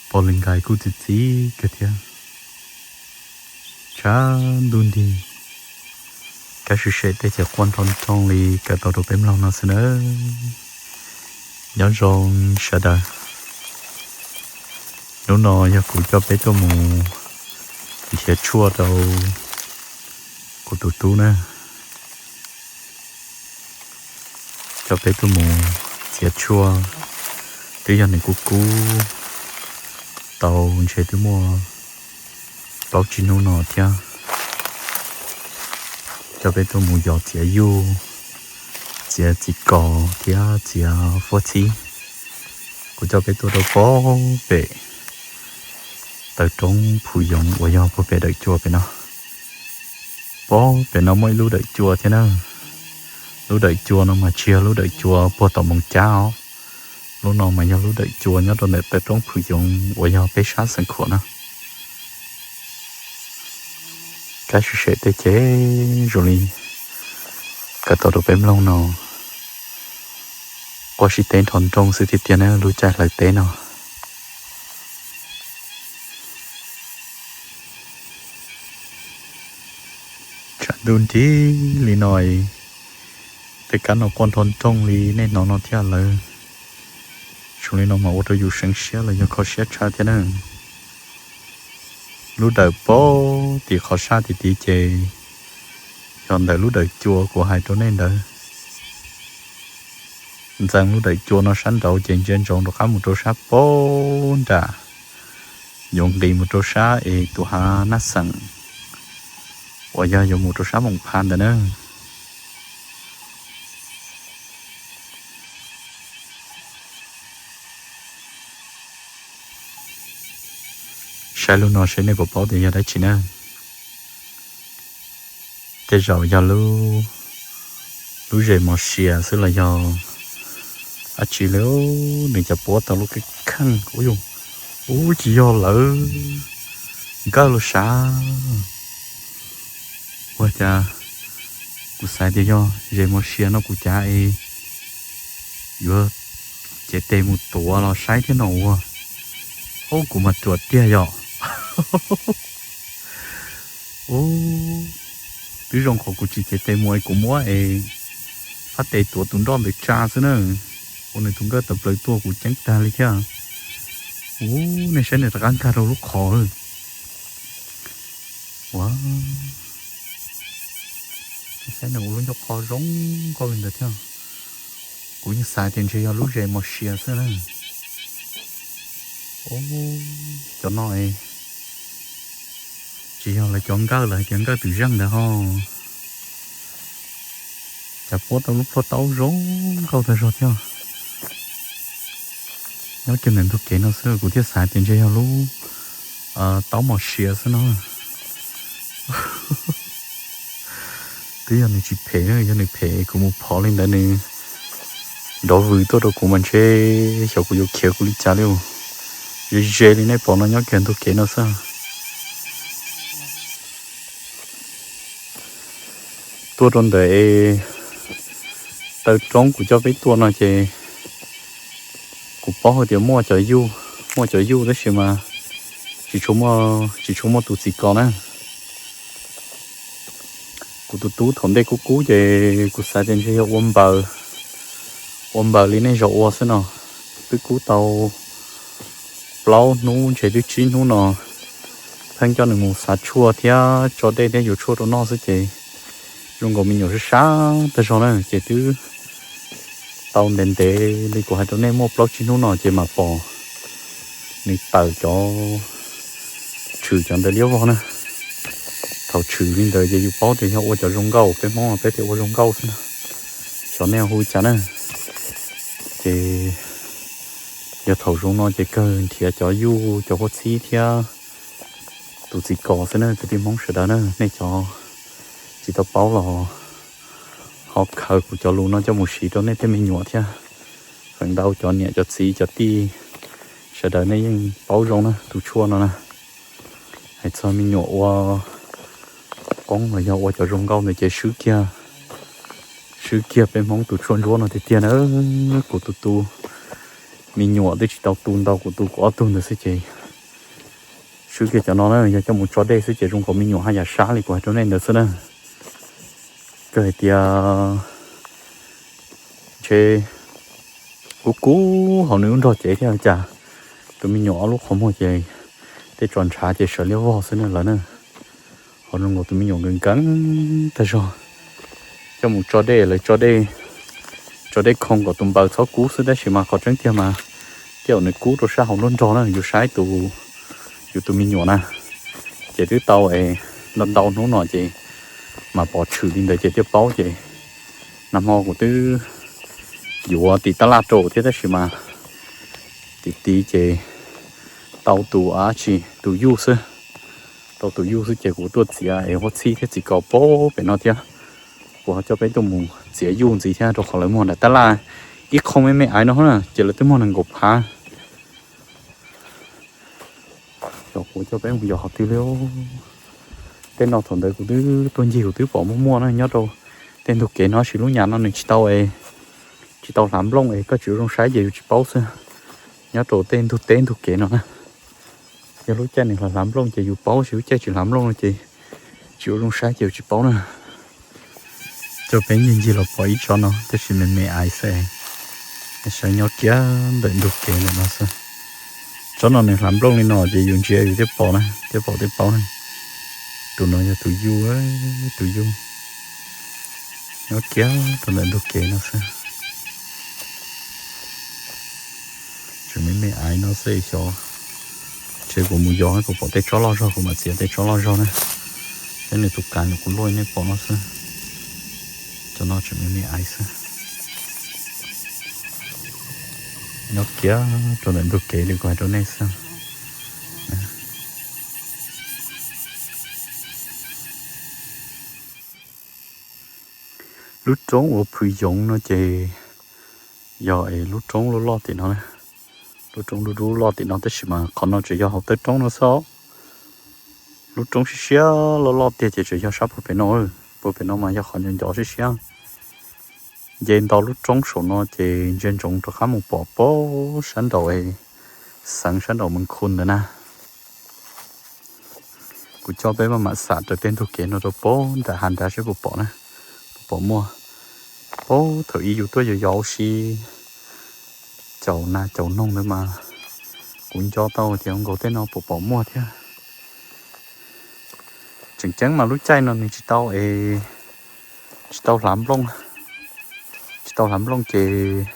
Pom li nkaus kuj txi txiv kawg thiab. Tshav ntuj nrig, kab sim sem tej ces quaj nroo nroo li kawm tau rau peb mloog no xwb nawb. Nyob zoo sawv daws. Hnub no yog kuv coj peb tuaj mus nrhiav tshuaj rau kuv tus tub na. Coj peb tuaj mus txiav tshuaj, twb yog nws kub kub tau ntshe twb muaj plaub tsib hnub no thiab. Coj peb tuaj mus yos txiav yuj, txiav txiv kos thiab txiav fuab txhib. Kuv coj peb tuaj rau pem taw roob Phu Yoov uas yog puag pem Dawm Cua pem no. Pem no muaj ib lub Dawm Cua thiab na. Lub Dawm Cua no mas tsis yog lub Dawm Cua puag tom Moos Cab os. Lub no mas yog lub Dawm Cua nyob rau ntawm taw roob Phu Yoov uas yog peb sab Xeev Khuam no. Kab sim sem tej ces zoo li kawm tau rau peb mloog no. Quaj sib teb nroo nroo xwb tiag tiag na lub caij hlawv teb no. Tshav ntuj nrig li no, tej kab no quaj nroo nroo li nej hnov no thiab lawm. Zoo li no mas ua rau yus seev siab los yog kho siab tshaj thiab na. Lub Dawm Pov tim qhov sab tid tid ces yog ntawm lub Dawm Cua kuv hais rau nej ntawd. Ntxeev lub Dawm Cua no sab nraud ces ntsia ntsoov rov qab mus rau sab pab nram, yuav nqis mus rau sab es tus hav Nab Xeem uas yog yuav mus rau sab Moos Pha ntawd na. Saib lub no seb nej puas paub tias yog dab tsi na. Tej zaum yog lub, lub zes mos sia xwb los yog dab tsi li. Nws cas puab tau lub kheej kheej ub yus. Ub, tsis yog lawv nkawj los sav. Ua cas kuv xav tias yog zes mos sia no kuv cav es yuav cev tes mus tuav los saib thiab no ua. Ub, kuv mas ruam tiag yom. Ub, twb zoo qhov kuv tsis cev tes mus es kuv muab es fab tes tuav tus nroj ntawd tsa xwb na. Ua nws tus nkawj tawm plaws tuaj kuv ceeb tag li thiab. Ub, nej saib nws rov qab nkag rau lub qhov. Ua, saib nws ua lub ncauj qhov zoo nkauj li ntawd thiab. Kuv yeej xav tias ntshe yog lub zes mos sia xwb na. Ub, cov no tsis yog lawv cov nkawj lawm hais tias nkawj twm zeej ntawd ho. Cas puab tau lub plhuaj taub zoo nkauj tag zog thiab. Nyob kiag ntawm ntug kev no xwb kuv thiaj xav tias ntshe yog lub taub mos sia xwb no. Twb yog nws tsis phem, yog nws phem kuv mus phov li ntawd nws nrov vwm tuaj rau kuv mas ntshe xyov kuv yuav khiav kuv li cas li. Ze ze li nej pom no nyob kiag ntug kev no xwb. Tuaj rau ntawm taw roob kuv coj peb tuaj no ces kuv paub hais tias muaj cov yuj, muaj cov yuj tab sis mas tsis tshua muaj, tsis tshua muaj tus txiv kos na. Kuv tus tub thaum ntej kub kub ces kuv xav tias ntshe yog ua npaws, ua npaws li nej zaum ua xwb no. Twb kub tau plaub hnub ntshe twb tsib hnub no, pheej coj nws mus xav tshuaj thiab tso dej thiab yuav tshuaj rau noj xwb ces zoo nkaus me nyuam sab sab tag zog na ces twb tau ntev ntev li kuv hais rau nej muaj plaub tsib hnub no ces mam pom nws tawm cov, tshwm cov ntawd liab vog na. Thaum tshwm li ntawd ces yus paub tias yog ua cov zoo nkauj, peb Hmoob peb tias ua zoo nkauj xwb na. Xyov nej hu cas na. Ces yog thaum zoo no ces kawg nrhiav cov yuj cov huab txhib thiab tus txiv kos xwb na kwv tij Hmoob sawv daws na. Nej cov tsis tau paub los ho khaws kuv cov lus no coj mus siv rau nej tej me nyuam thiab. Feem ntau cov niam cov txiv cov tij sawv daws nej yeej paub zoo na tus tshuaj no na. Hais txog me nyuam ua poob los yog ua cov zoo nkauj ntawd ces swb kiag, swb kiag peb Hmoob tus tshuaj ntsuab no tiag tiag na. Kuv tus tu me nyuam twb tsis tau tu ntau, kuv tu kuv ob tug ntawd xwb ces Tswb kiag cov no na yog coj mus tso dej xwb ces zoo nkaus me nyuam haj yam sab li kuv hais rau nej ntawd xwb na. Kawg hais tias ntshe kub kub hauv nws lub nrog cev thiab cas tus me nyuam ob lub qhov muag ces tej tso ntshav ces sawv liab vog xwb na lawv na. Ho zoo nkaus tus me nyuam nkees nkees tag zog. Coj mus tso dej, lawv tso dej, tso dej khoo kom tus npaws txhob kub xwb tab sis mas qhov tseeb tiag mas tej zaum nws kub rau sab hauv nruab nrog na. Yus saib tus, yus tus me nyuam na ces twb tau es ntau ntau hnub no ces mas pom tshwm li ntawd ces thiaj paub ces nag hmo kuv twb yuav tim tab laj rau thiab tab sis mas tim tid ces tau tus dab tsi, tus yuj xwb. Tau tus yuj xwb ces kuv tuaj txiav es huab txhib thiab txiv kaus pem no thiab. Kuv ho coj peb tuaj mus txiav yuj ntxiv thiab rau qhov lawv muag nram tab laj ib qho me me aiv no na ces lawv twb muag nees nkaum phav. Cov kuv coj peb mus yos qhov twg li. Tej no thaum ntawd kuv twb tuaj ncig kuv twb pom muaj muaj na nyob rau tej ntug kev no sis lub nyam no nws tsis tau, tsis tau hlav nplooj es koj tsis ua zoo saib ces yus tsis paub xwb. Nyob rau tej ntug teb ntug kev no na, yog lub caij nws hlav hlav nplooj ces yus paub, sis lub caij tsis hlav nplooj no ces tsis ua zoo saib ces yus tsis paub na. Coj peb ncig ncig los pom ib tsob no tab sis me me aiv xwb, saib nyob kiag ntawm ntug kev ntawm no xwb. Tsob no nws hlav nplooj li no ces yus ntsia yus thiaj pom na, thiaj pom thiaj paub na. Tus no yog tus yuj, tus yuj nyob kiag rau ntawm ntug kev no xwb. Tseem me me aiv no xwb xyov, ntshe kuv mus yos kuv pom tej tsob loj zog kuv mam txiav tej tsob loj zog na. Thiab nws tus kav nyuam qhuav luaj nej pom no xwb. Cov no tseem me me aiv xwb. Nyob kiag rau ntawm ntug kev li kuv hais rau nej xwb. Lub roob uas phwv yoov no ces yog es lub roob loj loj tim no, lub roob dub dub loj tim no tab sis mas qhov no tseem yog hauv tawb roob no xwb. Lub roob siab siab loj loj tiag ces tseem yog sab puag pem no. Puag pem no mas yog qhov nco ncov siab siab. Nce nto lub roob saum no ces ntsia ntsoov rov qab mus pom puag sab nraum, xeev sab nraum Mees Khu ntawd na. Kuv coj peb maj mam xam raws tej ntug kev no rau puag nram hav nrad seb puas pom na, puas pom muaj. Puag thaum ub yus tuaj yos yos ua si caum nas caum noog ntawd mas kuv nco tau tias nkaus tej no puas pom muaj thiab. Tseem ceeb mas lub caij no nws tsis tau es tsis tau hlav nplooj, tsis tau hlav nplooj ces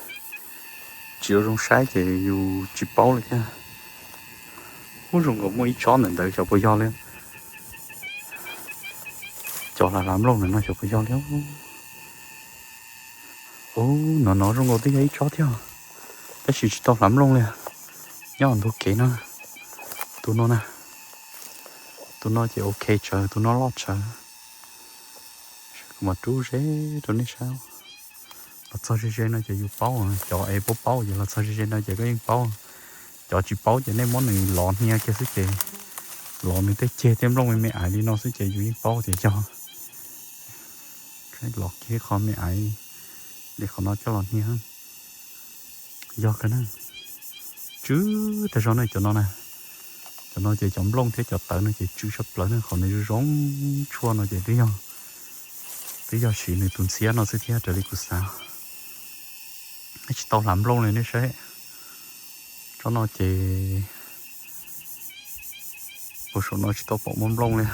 tsis ua zoo saib ces yus tsis paub li thiab. Ub, zoo nkaus muaj ib tsob ntawm ntawd xyov puas yog li. Cov hlav hlav nplooj ntawm no xyov puas yog li. Ub, no no zoo nkaus twb yog ib tsob thiab tab sis tsis tau hlav nplooj li. Nyob ntug kev no, tus no na, tus no ces ok tsawv, tus no loj tsawv. Kuv mam rub ze rau nej saib. Los txog ze ze no ces yus paub, cov es paub paub ces los txog ze ze no ces koj yeej paub. Cov tsis paub ces nej muab nws lov hnia kiag xwb ces, lov nws tej ceg tej nplooj me me aiv li no xwb ces yus yeej paub tias yog. Lov kiag qho me aiv li qhov no coj los hnia. Yog kawg na. Tsw tag zog na cov no na. Cov no ces cov nplooj thiab cov tawv no ces tsw tshaj plaws na, qhov nws zoo zoo tshuaj no ces twb yog, twb yog siv nws tus ntxhiab no xwb thiab raws li kuv xav. Tsis tau hlav nplooj li nej saib. Tsob no ces puag saum no tsis tau pom muaj nplooj li.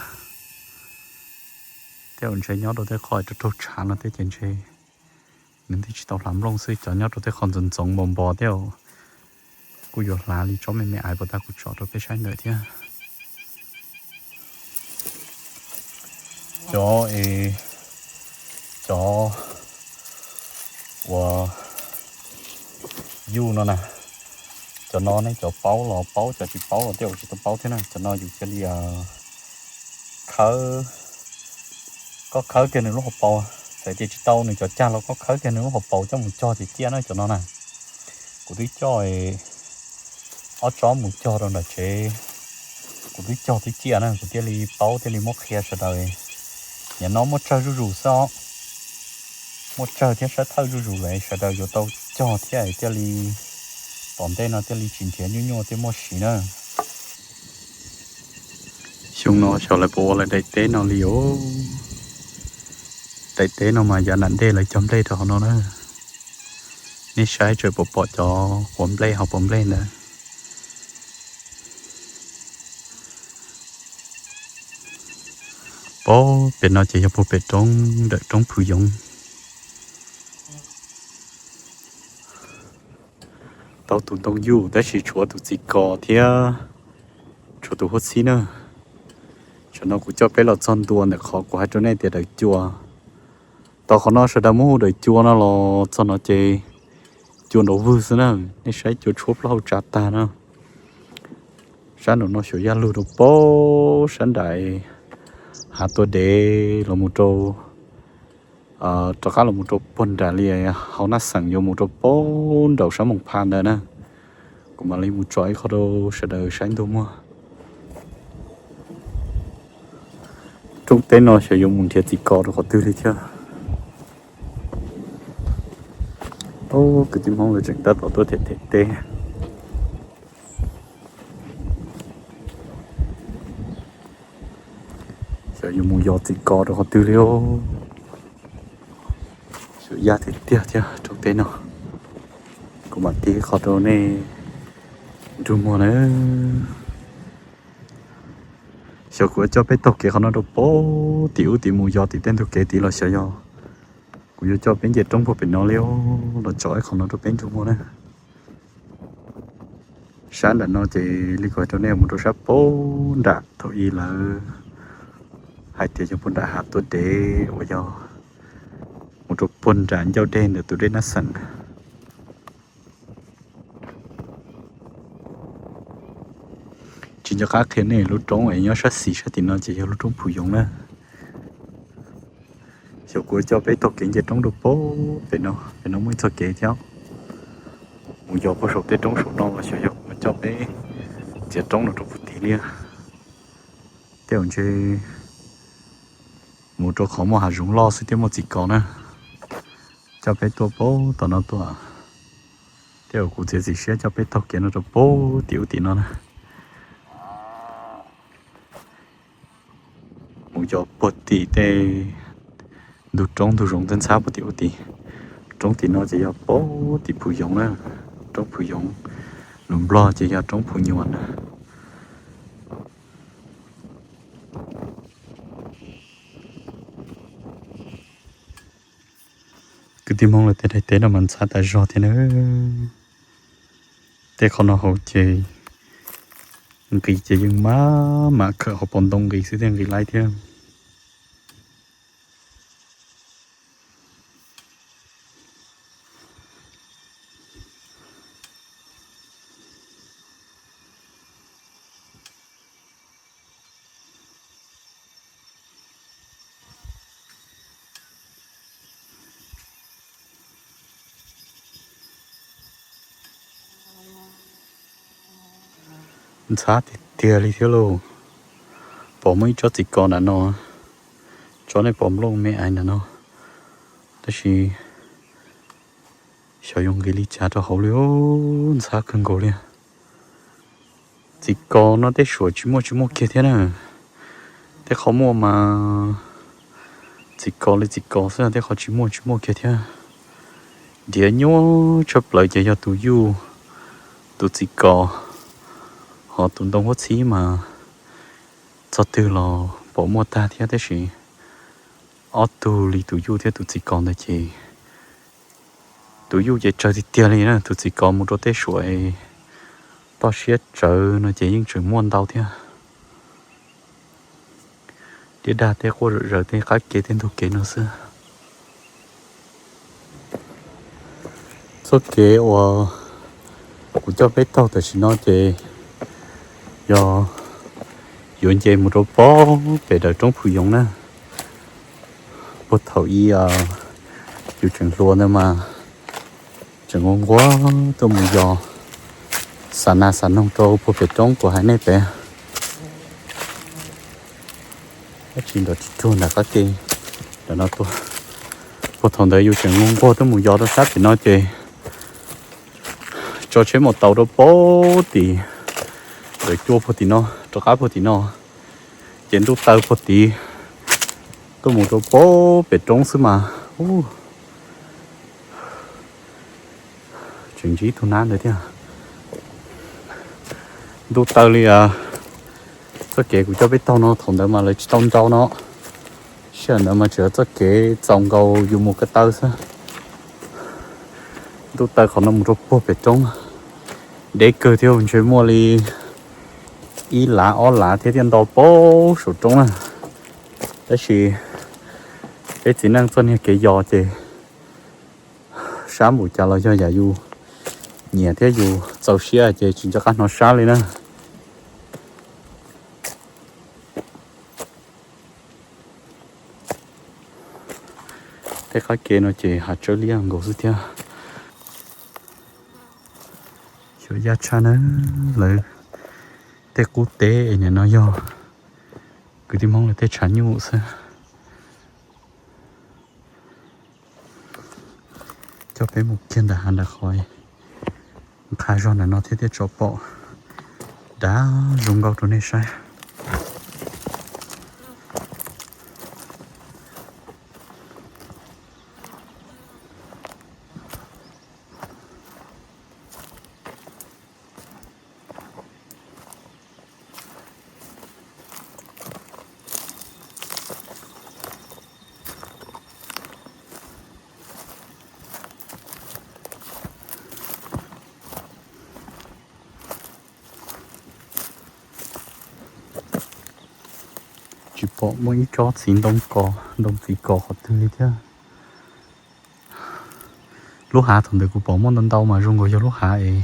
Tej zaum ntshe nyob rau tej qho raug raug tshav no thiab ces ntshe nws thiaj tsis tau hlav nplooj xwb. Cov nyob rau tej qho ntxoov ntxoov npos npos tej zaum kuj yuav hlav li tsob me me aiv puas tag kuv tsom rau peb saib ntawm thiab. Cov es, cov uas yuj no na, cov no nej cov paub los paub, cov tsis paub los tej zaum tsis tau paub thiab na. Cov no yus cia li khawb, koj khawb kiag nws lub hauv paus, txawm tias tsis tau nws cov cag los koj khawb kiag nws lub hauv paus coj mus cog ces ciaj na cov no na. Kuv twb coj ob tsob mus cog rau nram tsev, kuv twb cog twb ciaj na kuv thiaj li paub thiaj li muab qhia sawv daws. Nim no muaj tsawg zuj zus xwb os, muaj tsawg thiab sab thawj zuj zus lawm sawv daws yuav tau cog thiab thiaj li tom ntej no thiaj li tsis nrhiav nyuaj nyuaj thiaj muaj siv na. Xyoo no xyov lawv puas ua lawv daim teb no li os. Daim teb no mas yav nram ntej lawv cog nplej rau hauv no na. Nej saib tseem pom pom cov quav nplej hauv paus nplej ntawd. Pab pem no ces yog puag pem roob ntawm roob Phum Yoov. Tau tus ntoo yuj tab sis tshuav tus txiv kos thiab tshuav tus huab txhib na. Tam no kuv coj peb los txog ntua ntawm qhov kuv hais rau nej tias daws cua. Tau qhov no sawv daws muab hu daws cua no los txog no ces cua nrov vwg xwb na. Nej saib cua tshuab plaub hau tsav tag na. Sab nraum no xyov yaj lug rau pab sab nraim hav tua dev los mus rau, rov qab los mus rau puag nram li hauv Naj Xeem yuav mus rau pab nraum sab Moos Pha ntawd na. Kuv mam li mus tso ib qho rau sawv daws saib ntuj muag. Roob teb no xyov yuav mus nrhiav txiv kos rau qhov twg li thiab. Kwv tij Hmoob lawv tseem tab tom tuaj them them teb. Xyov yuav mus yos txiv kos rau qhov twg li os. Xyov yaj tiag tiag thiab roob teb no. Kuv mam tig qhov rau nej nrug muag na. Xyov kuv yuav coj peb taug kev qhov no rau pab tim ub tim mus yos tim tej ntug kev tid los xyov yog kuv yuav coj peb nce roob puag pem no li os, los tso ib qho no rau peb nrug muag na. Sab nram no ces li kuv hais rau nej mus rau sab pab nram thaum ub lawv hais tias yog puag nram hav tua dev uas yog mus rau puag nram ncauj dej ntawm tus dej Naj Xeem. Tsis nco qab qhia nej lub roob es nyob sab xis sab tim no ces yog lub roob Phum Yoov na. Xyov kuv coj peb taug kev nce roob rau pab pem no, pem no muaj ib txoj kev thiab mus yos puag saum tej roob saum no los xyov yog kuv coj peb txiav roob no rau puag tim li. Tej zaum ntshe mus rau qhov muaj hav zoov loj xwb thiaj muaj txiv kos na. Coj peb tuaj pab tom no tuaj. Tej zaum kuv txiav txim siab coj peb taug kev no rau pab tim ub tim no na. Mus yos puag tim tej ntug roob ntug zoov ntxhab ntxhab puag tim ub tid. Roob tim no ces yog pab tim Phum Yoov na. Roob Phum Yoov, lus Nplog ces yog roob Phum Nyuas na. Kwv tij Hmoob lawv tej daim teb no mas ntxhab tas zog thiab na. Tej qhov no hauv ces nqis ces yeej maj mam khawm hauv paus ntoo nqis xwb thiaj nqis laib thiab. Ntxhab tiag tiag li thiab lauj. Pom muaj ib tsob txiv kos nram no, tsob nej pom nplooj me ais nram no, tab sis xyov yuav nqis li cas rau hauv li, ntxhab kawg nkaus li. Txiv kos no tej suam tsis muaj tsis muaj kiag thiab na. Tej qhov muaj mas txiv kos li txiv kos xwb, tej qhov tsis muaj tsis muaj kiag thiab. Nrhiav nyuaj tshaj plaws ces yog tus yuj, tus txiv kos, ho tus ntoo huab txhib mas txog twg los pom muaj tag thiab, tab sis ob tug li tus yuj thiab tus txiv kos ntawd ces tus yuj ces tsawg tiag tiag li na, tus txiv kos mus rau tej suam toj siab tsawv no ces yeej tseem muaj ntau thiab. Tiab dag tej quaj zom zaws tej qab kev tej ntug kev no xwb. Txoj kev uas kuv coj peb taug tam sim no ces yog yuav nce mus rau pem daws roob Phum Yoov na. Puag thaum ub yus tseem hluas ntawd mas tseem nquag nquag tuaj mus yos xa nas xa noog rau puag pem roob kuv hais nej pem. Tab sis ntawm tsis ruag nram qab ke, ntawm no tuaj. Puag thaum ntawd yus tseem nquag nquag tuaj mus yos rau sab tim no ces tso tsheb mus taus rau pab tim, ntawm cua puag tim no, rov qab puag tim no. Ces ntuj taw puag tid tuaj mus rau pem roob xwb mas, tseem ntsib tug nab ntawd thiab. Ntuj taw li, txoj kev kuv coj peb taug no thaum ntawd mas lawv tsis tau nrau no. Sij hawm ntawd mas tseem yog txoj kev txaus nkaus yus mus ko taw xwb. Ntuj taw qhov no mus rau puag pem roob, deb kawg thiab, ntshe muaj li ib lav ob lav thiab thiaj nto puag saum roob na. Tab sis peb txiv neej txoj niag kev yos ces sab npaum cas los yog yam yus nyiam thiab yus txaus siab ces tsis nco qab hnov sab li na. Tej qab ke no ces hav tsawb liab nkaus xwb thiab. Xyov yaj tshaj na, lawv tej qub teb es nim no yog kwv tij Hmoob lawv tej tshav nyuj xwb. Coj peb mus kiag nram hav nram qhov, nqha zog nram no thiab thiaj tso pom dav zoo nkauj rau nej saib. Tsis pom muaj ib tsob txiv ntoo kos, ntoo txiv kos qhov twg li thiab. Lub hav thaum ntawd kuv pom muaj ntau ntau mas zoo nkaus yog lub hav es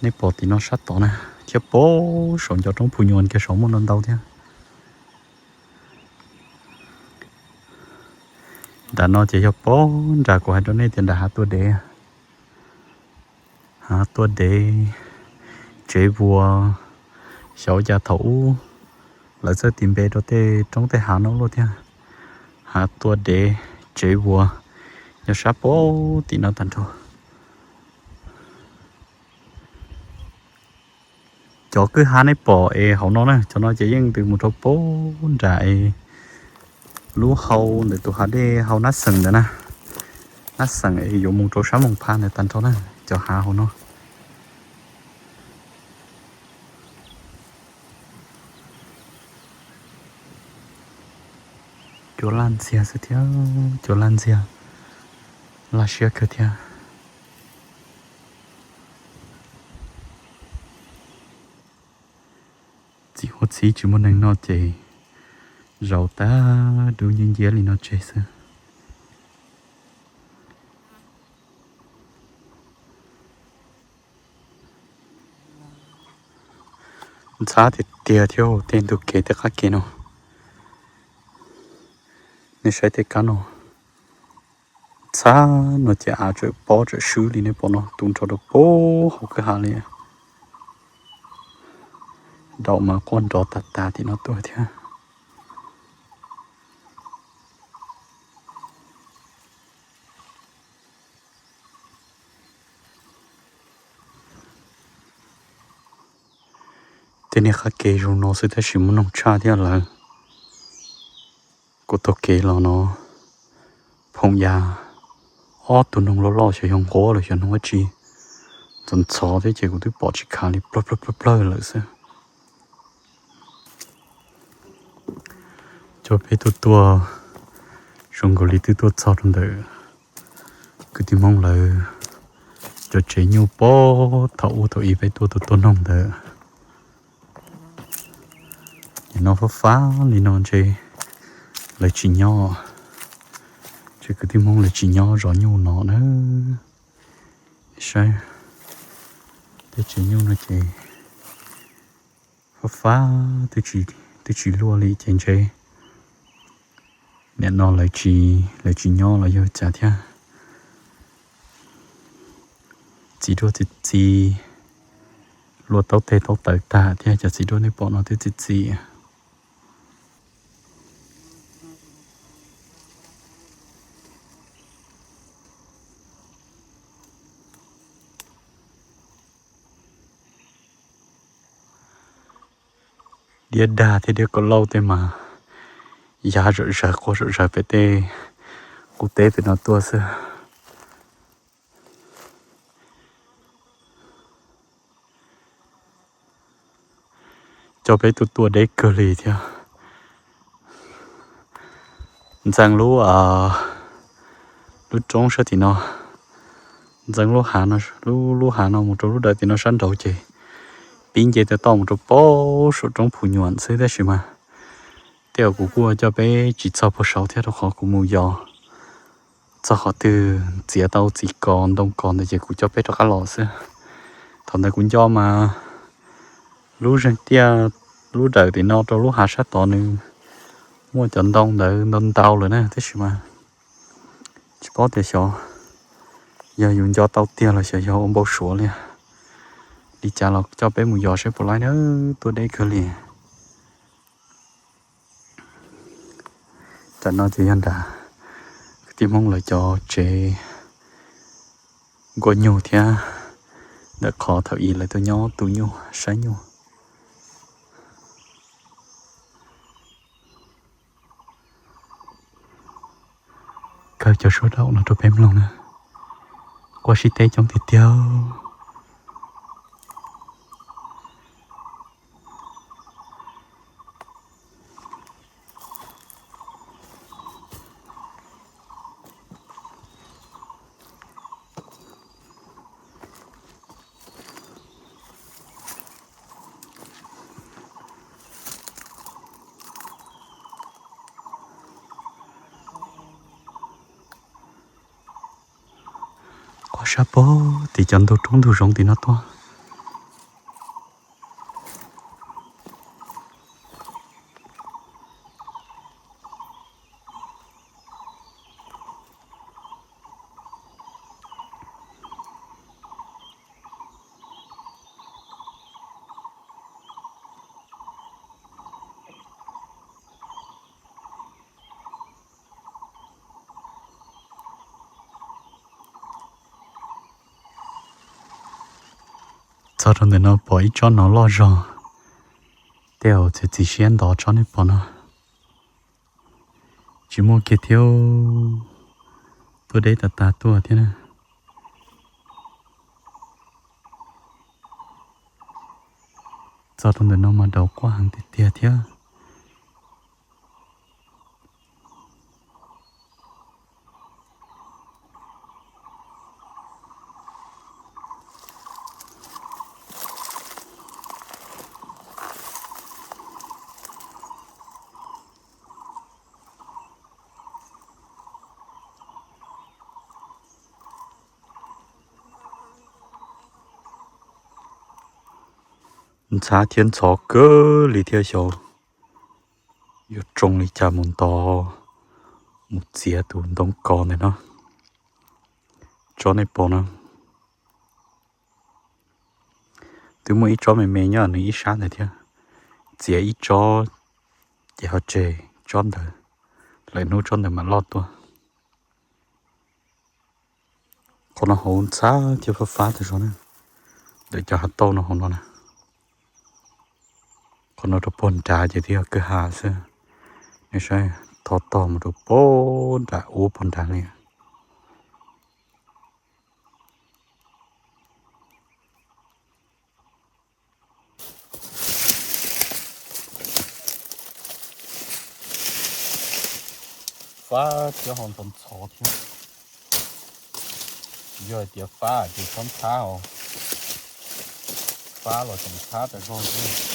nej pom tim no sab tod na, thiab puag saum ncov roob phu nyuas kiag saud muaj ntau ntau thiab. Nram no ces yog puag nram kuv hais rau nej tias nram hav tuaj dev. Hav tuaj dev, tsev vuas, xyov cas thaum ub lawv txawj tis npe rau tej roob tej hav no luaj thiab. Hav tuaj dev, tsev vuas, yog sab puag tim no tag nrho. Cov kwj hav nej pom es hauv no na, cov no ces yeej ntws mus rau puag nram es lub hau ntawm tus hav dej hau Nab Xeem ntawd na. Nab Xeem es yuav mus rau sab Moos Phaj ntawd tag nrho na, cov hav hauv no. Cua laj ntxiag xwb thiab, cua laj ntxiag, laj siab kawg thiab. Txiv huab txhiv tsis muaj neeg noj ces zaum tag dub nciab nciab li no tseg xwb. Ntxhab tiag tiag thiab tej ntug kev tej qab kev no. Nej saib tej kab no, ntxhab no ces av tseem pob tseem swb li nej pom no, tu nrho rau puag hauv kwj ha li. Daum mas quaj nrov tas tas tim no tuaj thiab. Tej niag qab ke zoo no xwb tab sis muaj noog tshaj thiab lawm. Kuv taug kev los no, phoom ya ob tug noog loj loj xyov yog nquab los xyov noog dab tsi, ntxhov ntxhov thiab ces kuv twb pom tsis khav li, plawg plawg plawg plawg lawm xwb. Cov peb tuaj tuaj, zoo nkaus li twb tuaj txog rau ntawm kwv tij Hmoob lawv cov tsev nyuj puag thaum ub thaum ub peb tuaj tuaj tuaj noog ntawd. Nim no fab fab li no ntshe lawv tsis nyob, ntshe kwv tij Hmoob lawv tsis nyob zov nyuj no na. Saib tej tsev nyuj no ces fab fab, twb tsis luaj li ces ntshe nim no lawv tsis, lawv tsis nyob los yog cas thiab. Txiv duaj txi txi, luaj taub teg taub taw tag thiab, cov txiv duaj nej pom no twb txi txi. Diab dag thiab diab kaum lauj tej mas yav zom zaws quaj zom zaws pem tej qub teb pem no tuaj xwb. Coj peb tuaj tua deb kawg li thiab. Ntxeev lub, lub roob sab tim no, ntxeev lub hav no, lub, lub hav no mus rau lub dawm tim no sab nraud ces pib nce taw toj mus rau pem saum roob Phu Nyuam xwb tab sis mas tej zaum kuv kuj coj peb tsis txog puag saud thiab rau qhov kuv mus yos txog qhov twg txiav tau txiv kos ntoo kos ntawd ces kuv coj peb rov qab los xwb. Thaum ntawd kuv nco mas lub zeeg tiaj, lub dawm tim no rau lub hav sab tod nws muaj cov ntoo ntawd ntau ntau lawm na tab sis mas tsis paub tias xyov yog yus nco tau tiag los xyov yog ua npau suav li. Li cas los coj peb mus yos saib puas laib na, tuaj deb kawg li. Tam no ces yog nram kwv tij Hmoob lawv cov tsev nkuaj nyuj thiab ntawm qhov thaum ub lawv tuaj nyob tu nyuj saib nyuj. Kaw cov suab daum no rau peb mloog na. Quaj sib teb coob tiag tiag. Quaj sab pag tim cov ntug roob ntug zoov tim no tuaj. Txog rau ntawm no pom ib tsob no loj zog, tej zaum txiav txim siab ntov tsob nej pom no. Tsis muaj kiag thiab, tuaj deb tas tas tuaj thiab na. Txog rau ntawm no mas daus quaj heev tiag tiag thiab. Ntxhab thiab ntxhov kawg li thiab xyov yuav tsoo li cas mus ntov mus txiav tus ntoo kos ntawm no. Tsob nej pom no, twb muaj ib tsob me me nyob nws ib sab ntawd thiab. Txiav ib tsob ces ho tseg tsob ntawd, lawm hnub tsob ntawd mam loj tuaj. Qhov no hauv ntxhab thiab fab fab tas zog na, ntawm cov hav tauj no hauv no na. Qhov no rau puag nrad ces twb yog kwj ha xwb. Nej saib, thov tog mus rau puag nram ub puag nrad li. Fab thiab ho ntxhov ntxhov thiab. Tsis yog hais tias fab ces txhob ntxhab os, fab los tseem ntxhab tas zog xwb.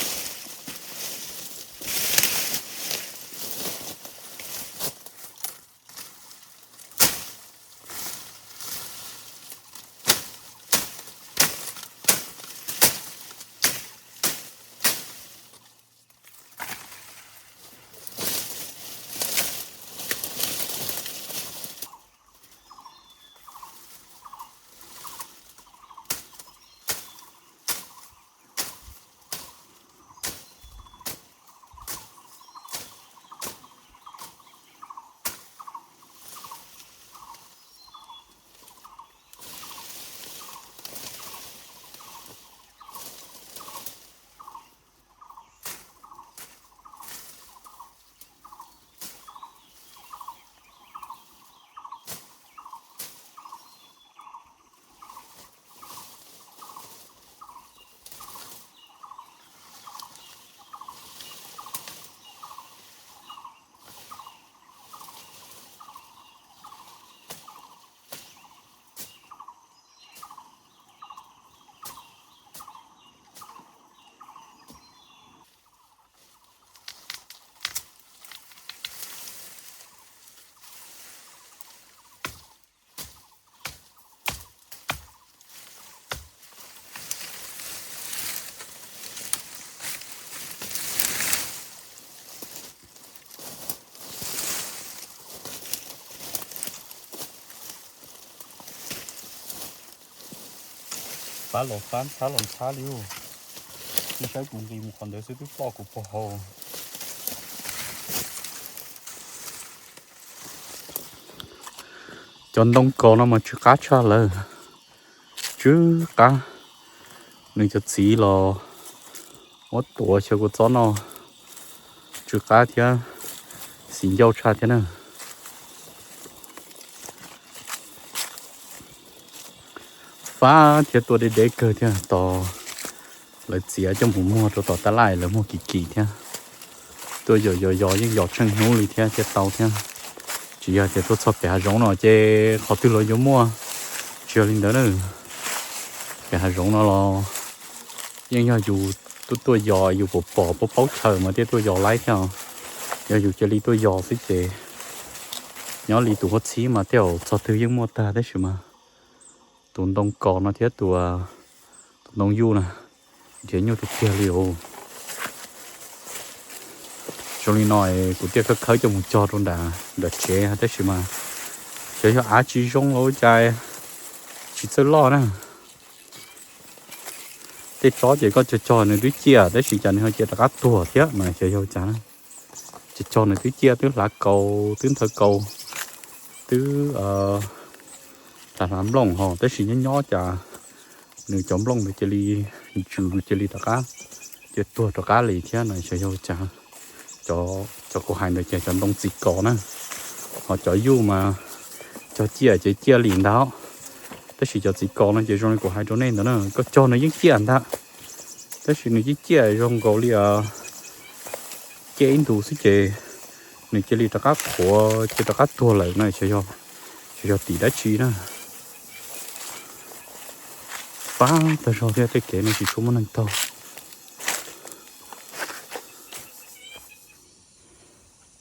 Fab los fab, ntxhab los ntxhab li. Nej saib kuv nqis mus qhov ntawd xwb twb ploj kuv puag hauv. Cov ntoo kos no mas tsw qab tshaj lawm, tsw qab. Nws cov txiv los muab tuav xyaw kua txob noj, tsw qab thiab xis ncauj tshaj thiab na. Fab thiab tuaj deb deb kawg thiab, tos lawv txiav coj mus muag rau tom tab laj lawv muag kim kim thiab. Tuaj yos yos yos yeej yos tsheej hnub li thiab thiaj tau thiab. Tsis yog tias tuaj txog pem hav zoov no ces qhov twg los yuav muaj, tsis yog li ntawd na. Pem hav zoov no los yeej yog yus tuaj tuaj yos yus pom pom paub paub chaw mas thiaj tuaj yos laib thiab. Yog yus cia li tuaj yos xwb ces nyob li tus huab txhib mas tej zaum txog twg yeej muaj tag tab sis mas tus ntoo kos no thiab tus, tus ntoo yuj na, nrhiav nyuaj tiag tiag li os. Zoo li no kuv thiaj khawb khawb coj mus cog rau nram tsev tab sis mas xyov yog av tsis zoo los ua cas tsis txawj loj na. Tej tsob ces koj cog cog nws twb ciaj tab sis cas nws ho cia rov qab tuag thiab mas xyov yog ua cas na. Cog cog nws twb ciaj twb hlav kaus twb nthawv kaus twb hlav hlav nplooj ho tab sis nyob nyob cas nws cov nplooj ntawd cia li ntsws cia li rov qab, cia tuag rov qab li thiab na xyov yog ua cas. Cov kuv hais ntawd ces cov ntoo txiv kos na, ho cov yuj mas cog ciaj ces ciaj li ntag. Tab sis cov txiv kos no ces zoo li kuv hais rau nej ntawd na, koj cog nws yeej ciaj ntag, tab sis nws ciaj ciaj zoo nkaus li ciaj ib ntus xwb ces nws cia li rov qab qhuav cia rov qab tuag lawm na, xyov yog tim dab tsi na. Fab tag zog thiab tej kev no tsis tshua muaj neeg taug.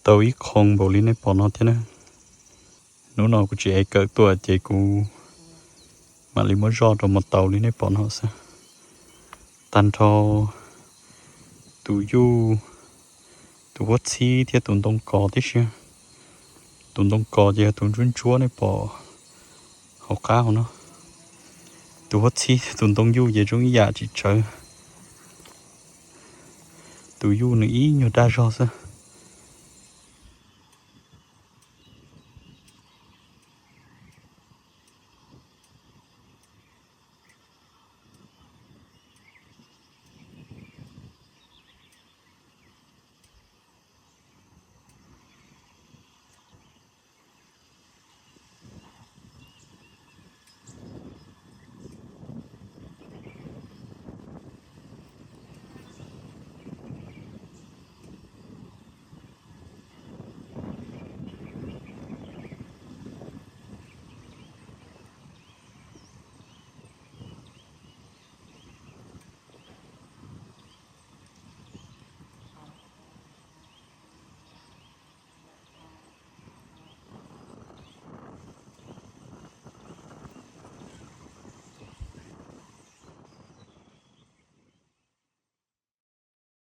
Tau ib qho npaum li nej pom no thiab na. Hnub no kuv tsis ev kawm tuaj ces kuv mam li muab zoj rau mus tau li nej pom no xwb. Tag nrho tus yuj, tus huab txhib thiab tus ntoo kos tib si. Tus ntoo kos ces yog tus ntsuab ntsuab nej pom hauv qab hauv no. Tus huab txhib thiab tus ntoo yuj ces zoo ib yam tsis tsawg. Tus yuj nws ib nyuag dag zog xwb,